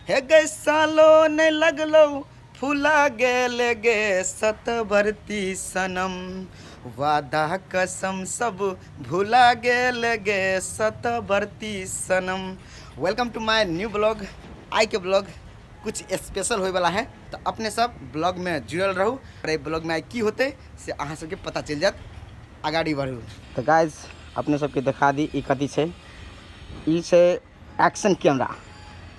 हे गै सालो नहि लगलौ फुला गेल गे सतबरती सनम, वादा कसम सब भुला गेल गे सतबरती सनम। Welcome to my new blog. आइ के ब्लॉग कुछ स्पेशल होय वाला है, तो अपने सब ब्लॉग में जुड़ल रहू। और एहि ब्लॉग में आइ की होतै से अहाँ सबके पता चलि जायत। अगाड़ी बढ़ू। तऽ गाइज अपने सबके देखा दी ई कथी छै। ई छै एक्शन कैमरा।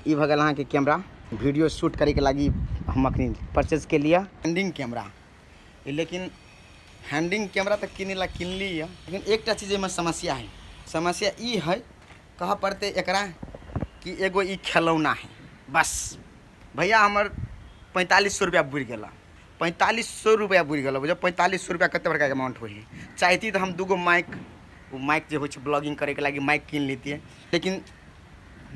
ई भऽ गेल अहाँके कैमरा, वीडियो शूट करैके लागी हम अखनी परचेज केलियै हैंडिंग कैमरा। लेकिन हैंडिंग कैमरा तऽ किनै ला किनली यऽ, लेकिन एकटा चीज एहिमे समस्या है। समस्या ई है, कहऽ पड़तै एकरा कि एगो ई खेलौना है बस। भैया हमर 4500 रुपया बुड़ि गेल, 4500 रुपया बुड़ि गेल। बुझौ 4500 रुपया कते बड़का अमाउंट होइ है। चाहती तऽ हम दूगो माइक, ओ माइक जे होइ छै ब्लॉगिंग करैके लागी, माइक कीन लेतियै, लेकिन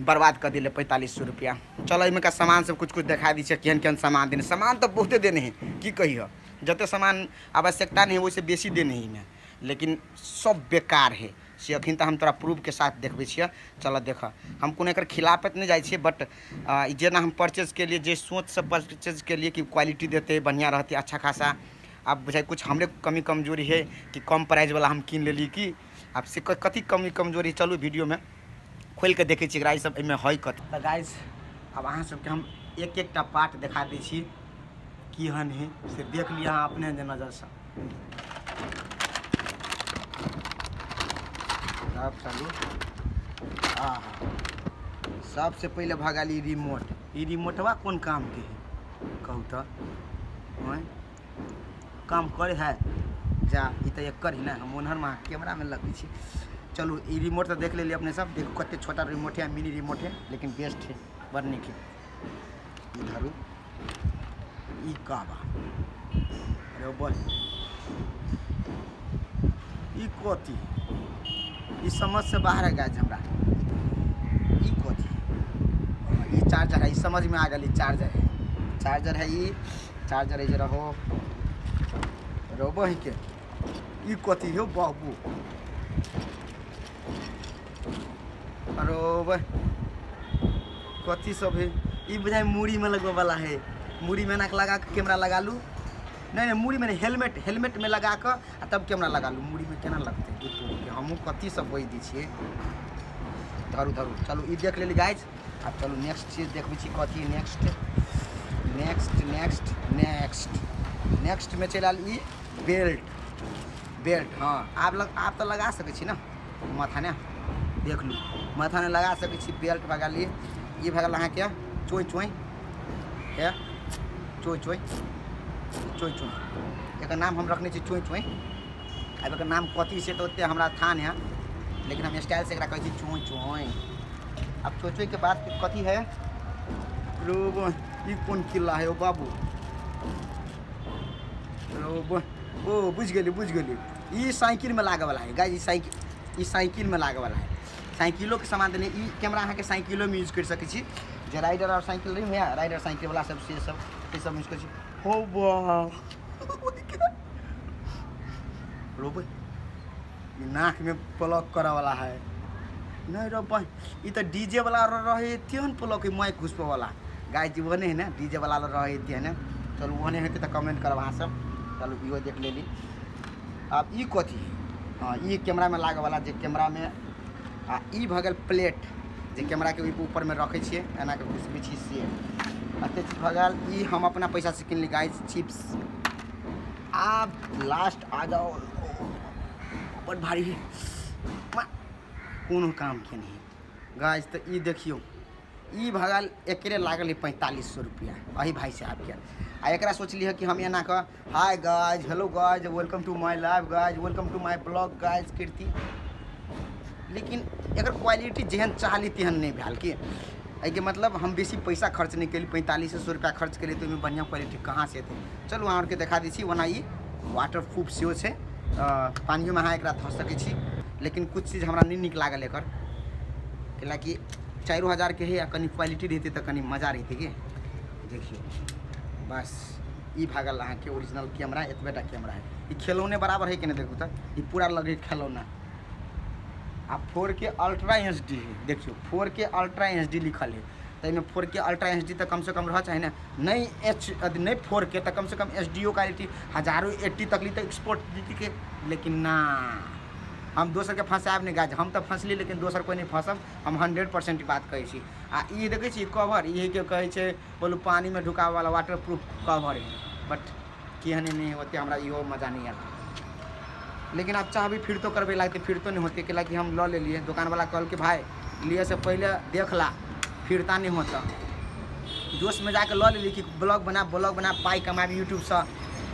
बर्बाद कऽ देलै 4500 रुपया। चल एहिमे का सामान सब कुछ कुछ देखा दै छियै, केहन केहन सामान देने। सामान तऽ बहुते देने है, की कहियऽ, जते सामान आवश्यकता नहि है ओहिसँ बेसी देने है एहिमे, लेकिन सब बेकार है। से अखन तऽ हम तोरा प्रूफके साथ देखबै छियऽ, चलऽ देखऽ। हम कोनो एकर खिलाफत नहि जाइ छियै, बट जेना हम परचेज केलियै, जे सोचसँ परचेज केलियै कि क्वालिटी देतै, बढ़िआँ रहतै, अच्छा खासा। आब बुझाइ कुछ हमरे कमी कमजोरी है कि कम प्राइसवला हम कीन लेलियै की आब से कथी कमी कमजोरी। चलू वीडियोमे खोलि कऽ देखै छी एकरा, ई सब एहिमे है कथी। तऽ गाइस आब अहाँ सबके हम एक एकटा पार्ट देखा दै छी केहन है, से देख लिअ अहाँ अपने जे नजरसँ। तब चलू। आहा, सबसे पहिले भऽ गेल ई रिमोट। ई रिमोटवा कोन कामके है कहू तऽ? आँय, काम करे है जा, ई तऽ एकर ही ने, हम ओनहरमे कैमरामे लगबै छी। चलू ई रिमोट तऽ देख लेलियै अपने सब। देखू कते छोटा रिमोट है, मिनी रिमोट है, लेकिन बेस्ट है, बड़ नीक है। ई धरू, ई का बा? अरे बस, ई कथी? ई समझ से बाहर है गाइस हमरा। ई कथी? ई चार्जर है, ई समझ में आ गेल, ई चार्जर है, चार्जर है, ई चार्जर है। जे रहो रोबो ही के। ई कथी हो बाबू? अरे बे, कथी सब है ई? बुझाइ मूड़ी में लगबै वाला है। मूड़ी में एना के लगा के कैमरा लगा लू। नहीं नहीं, मूड़ी में नहीं, हेलमेट, हेलमेट में लगा के आ तब कैमरा लगा लू। मूड़ी में केना लगतै? दूध तोड़ी के हमहूँ कथी सब बजि दै छियै। धरू धरू, चलू ई देख लेली गाइज। आब चलू नेक्स्ट चीज देखबै छी कथी। नेक्स्ट नेक्स्ट नेक्स्ट नेक्स्ट नेक्स्टमे चलि आयल ई बेल्ट। बेल्ट, हँ, आब लग आब तऽ लगा सकै छी ने माथा ने। देख लू, माथा ने लगा सकै छी। बेल्ट भऽ गेल ई। ई भऽ गेल अहाँके चोइ चोइ हे, चोइ चोइ चोइ चोइ। एकर नाम हम रखने छी चोइ चोइ। आब एकर नाम कथी से तऽ ओतेक हमरा थाह नहि है, लेकिन हम स्टाइलसँ एकरा कहै छी चोइ चोइ। आब चोइ चोइके बाद कथी है? रो, ई कोन किला है ओ बाबू? रो, ओ बुझि गेली, बुझि गेली, ई साइकिलमे लागैवला है गाइस। ई साइकिल, ई साइकिलमे लागैवला है। साइकिलोके सामान देने। ई कैमरा अहाँके साइकिलोमे यूज करि सकै छी, जे राइडर आओर साइकिल रही है, राइडर साइकिलवला सब, से सब से सब यूज करै छी। हो वाह, रोबै, ई नाकमे प्लग करऽवला है। नहि रो बहिन, ई तऽ डीजे वाला रहे तेहन प्लग है, माइक घुसबै वाला। गाय जी ओहने है ने, डीजे वाला रहे तेहने। चलू ओहने हेतै तऽ कमेंट करब अहाँ सब। चलू इहो देख लेली। आब ई कथी? हँ, ई कैमरामे लागऽवला जे कैमरामे। आ ई भऽ गेल प्लेट, जे कैमराके ओहि ऊपरमे रखै छियै, एना कऽ घुसबै छी से। एते चीज भऽ गेल। ई हम अपना पैसासँ किनली गाइस, चिप्स। आब लास्ट आ जाओ। बड़ भारी है, कोनो कामके नहि गाइस। तऽ ई देखियौ, ई भऽ गेल। एकरे लागल है 4500 रुपया अही भाई साहबके। आ एकरा सोचली कि हम एना कऽ hi guys, hello guys, welcome to my life guys, welcome to my blog guys कीर्ति। लेकिन एकर क्वालिटी जेहन चाहली तेहन नहि भेल। कि एहिके मतलब हम बेसी पैसा खर्च नहि केली। 4500 रुपया खर्च केली तऽ ओहिमे बढ़िआँ क्वालिटी कहाँसँ एतै? चलू अहाँ आरके देखा दै छी। ओना ई वाटर प्रूफ सेहो छै, पानियोमे अहाँ एकरा धऽ सकै छी, लेकिन किछु चीज हमरा नहि नीक लागल एकर, कैलाकि 4000के है आ कनि क्वालिटी रहितै तऽ कनि मजा रहितै। कि देखियौ, बस ई भए गेल अहाँके ओरिजिनल कैमरा। एतबे टा कैमरा है। ई खेलौने बराबर है कि नहि? देखू तऽ, ई पूरा लगै खेलौना। आ 4K ultra HD है। देखियौ, 4K ultra HD लिखल है। ताहिमे 4K अल्ट्रा एच डी तऽ कमसँ कम रहऽ चाही ने। नहि एच अथी नहि 4K तऽ कमसँ कम एच डी ओ क्वालिटी हजारो एट्टी तकली तऽ एक्सपोर्ट दीदीके। लेकिन ना, हम दोसरके फँसायब नहि गाज। हम तऽ फँसली, लेकिन दोसर कोइ नहि फँसब, हम 100% बात कहै छी। आ ई देखै छी कवर, ई के कहै छै बोलू, पानिमे ढुकाबैवला वाटर प्रूफ कवर है, बट केहन नहि ओते हमरा इहो मजा नहि आयल। लेकिन आब चाहबै फिर तो करबै लागतै, फिर तो नहि होतै, कैलाकि हम लऽ लेलियै। दोकानवला कहलकै, भाय, लिए से पहिले देख ला, फिरता नहि होता। जोशमे जाके लऽ लेली कि ब्लॉग बना, ब्लॉग बना, पाइ कमाबी यूट्यूबसँ।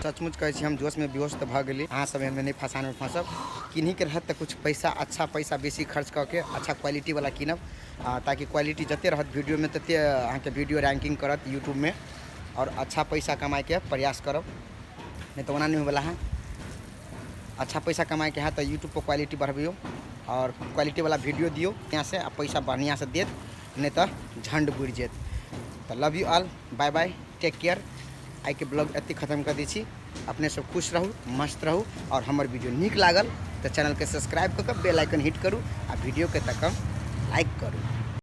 सचमुच कहै छी, हम जोशमे बेहोश तऽ भऽ गेली। अहाँ सब एहनमे नहि फँसानमे फँसब। किन्हीके रहत तऽ किछु पैसा, अच्छा पैसा बेसी खर्च कऽ के अच्छा क्वालिटीवला कीनब, ताकि क्वालिटी जते रहत वीडियोमे, तते अहाँके वीडियो रैंकिंग करत यूट्यूबमे आओर अच्छा पैसा कमाइके प्रयास करब। नहि तऽ ओना नहि होइवला है। अच्छा पैसा कमाइके है तऽ यूट्यूबपर क्वालिटी बढ़बियौ आओर क्वालिटीवला वीडियो दियौ यहाँ आ पैसा बढ़िआँसँ देत, नहि तऽ झण्ड बुड़ि जायत। तऽ love you all, bye bye, take care. आइके ब्लॉग एतेक खतम कऽ दै छी। अपने सब खुश रहू, मस्त रहू आओर हमर वीडियो नीक लागल तऽ चैनलके सब्सक्राइब कऽ कऽ बेल आइकन हिट करू आ वीडियोके तक लाइक करू।